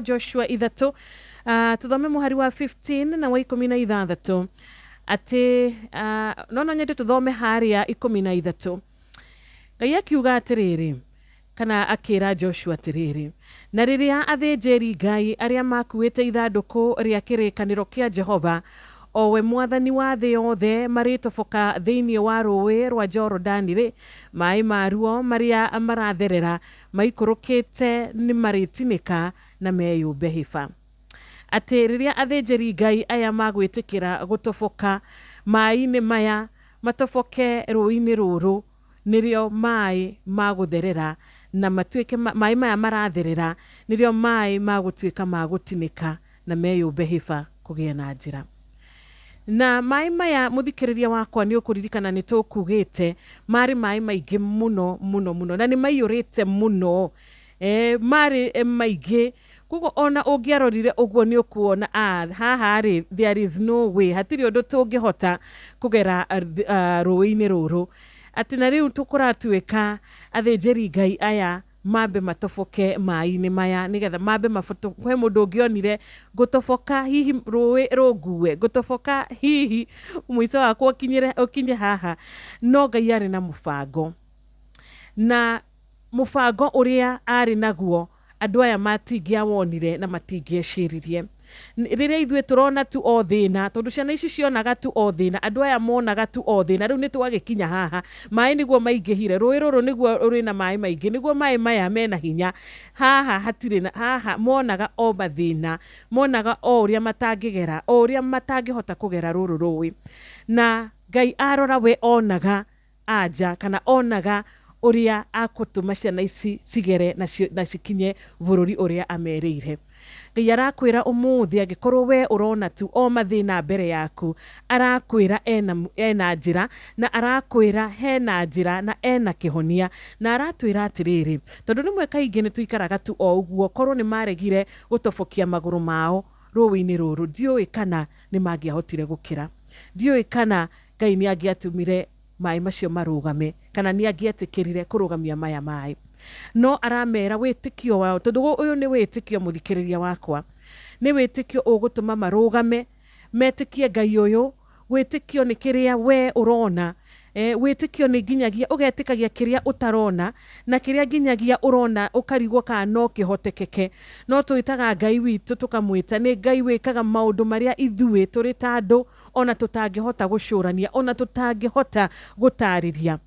Joshua 3, tũthome mũhari wa 15 na wa 16, atĩ no nyende tũthome harĩa 13. Ngai akiuga atĩrĩrĩ, kana akĩra Joshua atĩrĩrĩ, "Na rĩrĩa athĩnjĩri Ngai arĩa makuĩte ithandũkũ rĩa kĩrĩkanĩro kĩa Jehova, o we Mwathani wa thĩ yothe, marĩtoboka thĩinĩ wa rũũĩ rwa Jorodani rĩ, maĩ maruo marĩa maratherera maikũrũkĩte nĩ marĩtinĩka na meyũmbe hĩba." Atĩ rĩrĩa athĩnjĩri Ngai aya magwĩtĩkĩra gũtoboka maĩ-inĩ maya, matoboke rũũĩ-inĩ rũrũ, nĩrĩo maĩ magũtherera na matuĩke maĩ maya maratherera nĩrĩo maĩ magũtuĩka ma gũtinĩka na meyũmbe hĩba kũgĩe na njĩra. Na maĩ maya, mũthikĩrĩria wakwa, nĩ ũkũririkana nĩ tũkugĩte marĩ maĩ maingĩ mũno mũno mũno, na nĩ maiyũrĩte mũno, marĩ maingĩ. Koguo ona ũngĩarorire ũguo nĩ ũkuona haha rĩ, there is no way, hatirĩ ũndũ tũngĩhota kũgera rũĩ-inĩ rũrũ. Atĩ na rĩu tũkũratuĩka athĩnjĩri Ngai aya mambe matoboke maĩ-inĩ maya, nĩgetha mambe maboto. He mũndũ ũngĩonire ngũtoboka hihi rũĩ rũngue, ngũtoboka hihi mũico wakwa ũkinyĩre ũkinye haha? No Ngai arĩ na mũbango, na mũbango ũrĩa arĩ naguo andũ aya matingĩawonire na matingĩeciririe. Rĩrĩa ithuĩ tũrona tu o thĩna, tondũ ciana ici cionaga tu o thĩna, andũ aya monaga tu o thĩna. Rĩu nĩ twagĩkinya haha, maĩ nĩguo maingĩhire, rũĩ rũrũ nĩguo rwĩna maĩ maingĩ, nĩguo maĩ maya mena hinya, haha hatirĩ na haha. Monaga o mathĩna, monaga o ũrĩa matangĩgera, o ũrĩa matangĩhota kũgera rũrũ rũĩ. Na Ngai arora, we onaga anja, kana onaga ũrĩa akũtũma ciana ici cigere na cikinye bũrũri ũrĩa amerĩire. Ngai arakwĩra ũmũthĩ, angĩkorwo we ũrona tu o mathĩna mbere yaku, arakwĩra ena njĩra, na arakwĩra hena njĩra na ena kĩhonia. Na aratwĩra atĩrĩrĩ, tondũ rĩmwe kaingĩ nĩ tũikaraga tu o ũguo, korwo nĩ maregire gũtobokia magũrũ mao rũĩ-inĩ rũrũ, ndiũĩ kana nĩ mangĩahotire gũkĩra, ndiũĩ kana Ngai nĩ angĩatũmire maĩ macio marũgame, kana nĩ angĩetĩkĩrire kũrũgamia maya maĩ. No aramera wĩtĩkio wao, tondũ ũyũ nĩ wĩtĩkio, mũthikĩrĩria wakwa, nĩ wĩtĩkio ũgũtũma marũgame, metĩkie Ngai ũyũ. Wĩtĩkio nĩ kĩrĩa we ũrona, wĩtĩkio nĩ nginyagia ũgetĩkagia kĩrĩa ũtarona, na kĩrĩa nginyagia ũrona ũkarigwo kana no kĩhotekeke. No twĩtaga Ngai witũ, tũkamwĩta nĩ Ngai wĩkaga maũndũ marĩa ithuĩ tũrĩ ta andũ ona tũtangĩhota gũcũrania, ona tũtangĩhota gũtarĩria.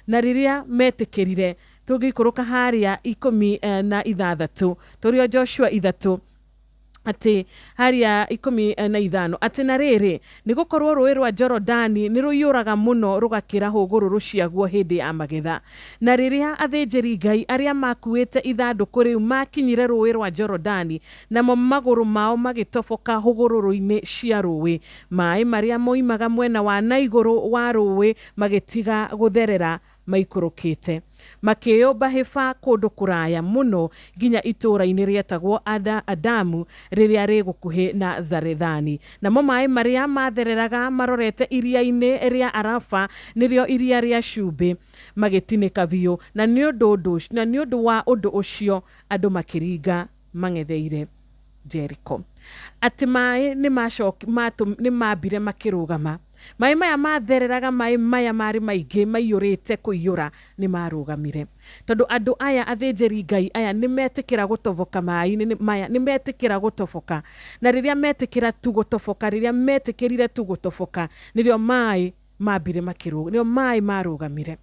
Na rĩrĩa metĩkĩrire, tũngĩikũrũka harĩa 16, tũrĩ o Joshua 3, atĩ harĩa 15, atĩ na rĩrĩ, nĩ gũkorwo rũĩ rwa Jorodani nĩ rũiyũraga mũno rũgakĩra hũgũrũrũ ciaguo hĩndĩ ya magetha. Na rĩrĩa athĩnjĩri Ngai arĩa makuĩte ithandũkũ rĩu makinyire rũĩ rwa Jorodani, namo magũrũ mao magĩtoboka hũgũrũrũ-inĩ cia rũĩ, maĩ marĩa moimaga mwena wa na igũrũ wa rũĩ magĩtiga gũtherera maikũrũkĩte, makĩyũmba hĩba kũndũ kũraya mũno nginya itũũra-inĩ rĩetagwo Adamu rĩrĩa rĩ gũkuhĩ na Zarethani. Namo maĩ marĩa mathereraga marorete iria-inĩ rĩa Araba, nĩrĩo Iria rĩa Cumbĩ, magĩtinĩka biũ, na nĩ ũndũ wa ũndũ ũcio andũ makĩringa mang'etheire Jeriko. Atĩ maĩ nĩ mambire makĩrũgama. Maĩ maya mathereraga, maĩ maya marĩ maingĩ, maiyũrĩte kũiyũra, nĩ marũgamire, tondũ andũ aya, athĩnjĩri Ngai aya, nĩ metĩkĩra gũtoboka maĩ-inĩ maya, nĩ metĩkĩra gũtoboka. Na rĩrĩa metĩkĩra tu gũtoboka, rĩrĩa metĩkĩrire tu gũtoboka, nĩrĩo maĩ mambire makĩrũga, nĩrĩo maĩ marũgamire.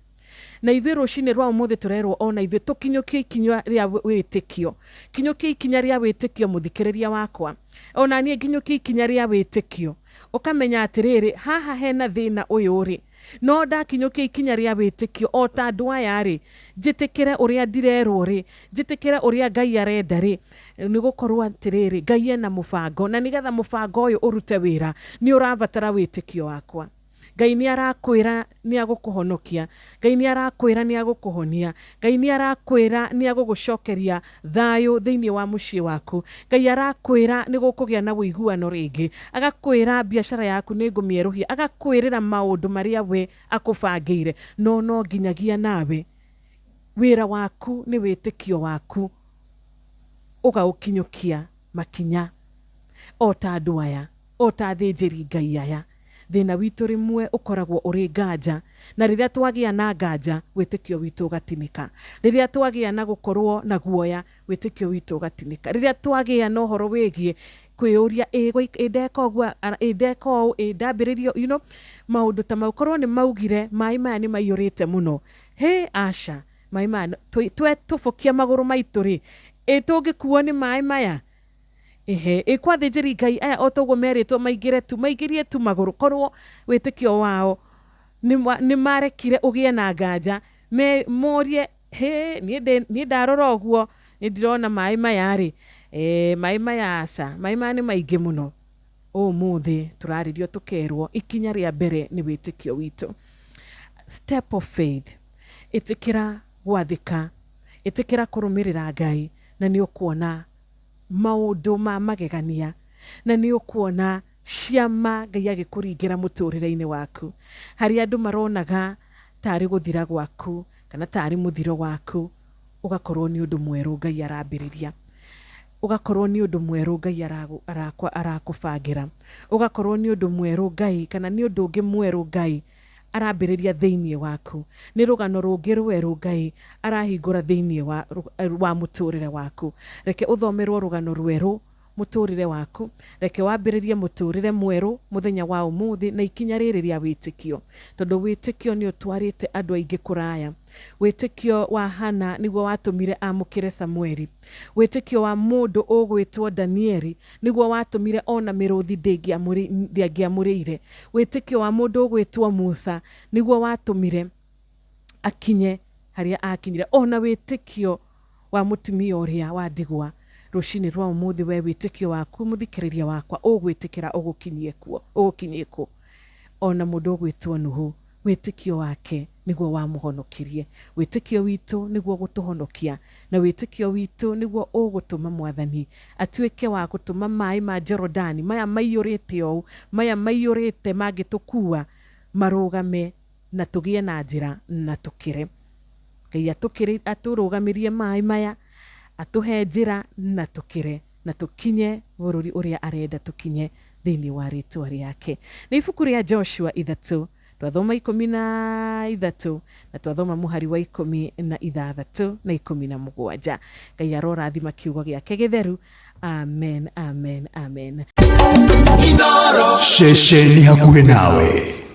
Na ithuĩ rũcinĩ rwa ũmũthĩ tũrerwo ona ithuĩ tũkinyũkie ikinya rĩa wĩtĩkio. Kinyũkia ikinya rĩa wĩtĩkio, mũthikĩrĩria wakwa. Ona niĩ nginyũkie ikinya rĩa wĩtĩkio, ũkamenya atĩrĩrĩ, haha hena thĩna ũyũ rĩ, no ndakinyũkia ikinya rĩa wĩtĩkio o ta andũ aya rĩ, njĩtĩkĩre ũrĩa ndirerwo rĩ, njĩtĩkĩre ũrĩa Ngai arenda rĩ, nĩ gũkorwo atĩrĩrĩ, Ngai ena mũbango, na nĩgetha mũbango ũyũ ũrute wĩra nĩ ũrabatara wĩtĩkio wakwa. Ngai nĩ arakwĩra nĩ agũkũhonokia, Ngai nĩ arakwĩra nĩ agũkũhonia, Ngai nĩ arakwĩra nĩ agũgũcokeria thayũ thĩinĩ wa mũciĩ waku, Ngai arakwĩra nĩ gũkũgĩa na ũiguano rĩngĩ, agakwĩra biacara yaku nĩ ngũmĩerũhia, agakwĩrĩra maũndũ marĩa we akũbangĩire. No no nginyagia nawe wĩra waku nĩ wĩtĩkio waku ũgaũkinyũkia. Makinya o ta andũ aya, o ta athĩnjĩri Ngai aya. Thĩna witũ rĩmwe ũkoragwo ũrĩ nganja, na rĩrĩa twagĩa na nganja, wĩtĩkio witũ ũgatinĩka. Rĩrĩa twagĩa na gũkorwo na guoya, wĩtĩkio witũ ũgatinĩka. Rĩrĩa twagĩa na ũhoro wĩgiĩ kwĩyũria, ĩ ĩ ndeka ũguo, ĩ ndeka ũũ, ĩ ndambĩrĩria, you know, maũndũ ta mau. Korwo nĩ maugire maĩ maya nĩ maiyũrĩte mũno, hĩ aca, maĩ maya twetũbũkia magũrũ maitũ rĩ, ĩ tũngĩkuo nĩ maĩ maya? Ehe, ĩ kwa athĩnjĩri Ngai aya o ta ũguo merĩtwo maingĩre tu, maingĩrie tu magũrũ, korwo wĩtĩkio wao nĩ marekire ũgĩe na nganja, me morie, hĩ, niĩ ndĩ niĩ ndarora ũguo, nĩ ndĩrona maĩ maya rĩ, maĩ maya aca, maĩ maya nĩ maingĩ mũno. Ũmũthĩ tũrarĩrio tũkerwo ikinya rĩa mbere nĩ wĩtĩkio witũ. Step of faith. Ĩtĩkĩra gwathĩka, ĩtĩkĩra kũrũmĩrĩra Ngai, na nĩ ũkuona maũndũ ma magegania, na nĩ ũkuona ciama Ngai agĩkũringĩra mũtũrĩre-inĩ waku. Harĩa andũ maronaga tarĩ gũthira gwaku, kana tarĩ mũthiro waku, ũgakorwo nĩ ũndũ mwerũ Ngai arambĩrĩria. Ũgakorwo nĩ ũndũ mwerũ Ngai arakũbangĩra. Ũgakorwo nĩ ũndũ mwerũ Ngai, kana nĩ ũndũ ũngĩ mwerũ Ngai arambĩrĩria thĩinĩ waku. Nĩ rũgano rũngĩ rwerũ Ngai arahingũra thĩinĩ wa mũtũrĩre waku. Reke ũthomerwo rũgano rwerũ mũtũrĩre waku. Reke wambĩrĩrie mũtũrĩre mwerũ mũthenya wa ũmũthĩ na ikinya rĩrĩ rĩa wĩtĩkio. Tondũ wĩtĩkio nĩ ũtwarĩte andũ aingĩ kũraya. Wĩtĩkio wa Hana nĩguo watũmire amũkĩre Samueli. Wĩtĩkio wa mũndũ ũgwĩtwo Danieli nĩguo watũmire ona mĩrũthi ndĩngĩamũrĩire. Wĩtĩkio wa mũndũ ũgwĩtwo Musa nĩguo watũmire akinye harĩa akinyire. Ona wĩtĩkio wa mũtumia ũrĩa wa ndigwa rũcinĩ rwa ũmũthĩ, we wĩtĩkio waku mũthikĩrĩria wakwa ũgwĩtĩkĩra ũgũkinyie kuo, ũgũkinyie kũ? Ona mũndũ ũgwĩtwo Nuhu, wĩtĩkio wake nĩguo wamũhonokirie. Wĩtĩkio witũ nĩguo gũtũhonokia, na wĩtĩkio witũ nĩguo ũgũtũma Mwathani atuĩke wa gũtũma maĩ ma Jorodani maya maiyũrĩte ũũ, maya maiyũrĩte mangĩtũkua, marũgame na tũgĩe na njĩra na tũkĩre. Ngai atũrũgamirie maĩ maya, atũhe njĩra na tũkĩre, na tũkinye bũrũri ũrĩa arenda tũkinye thĩinĩ wa rĩtwa rĩake. Nĩ ibuku rĩa Joshua 3, twathoma 13, na twathoma mũhari wa 16 na 17. Ngai arorathima kiugo gĩake gĩtheru. Amen, amen, amen. Ceceni hakuhĩ nawe.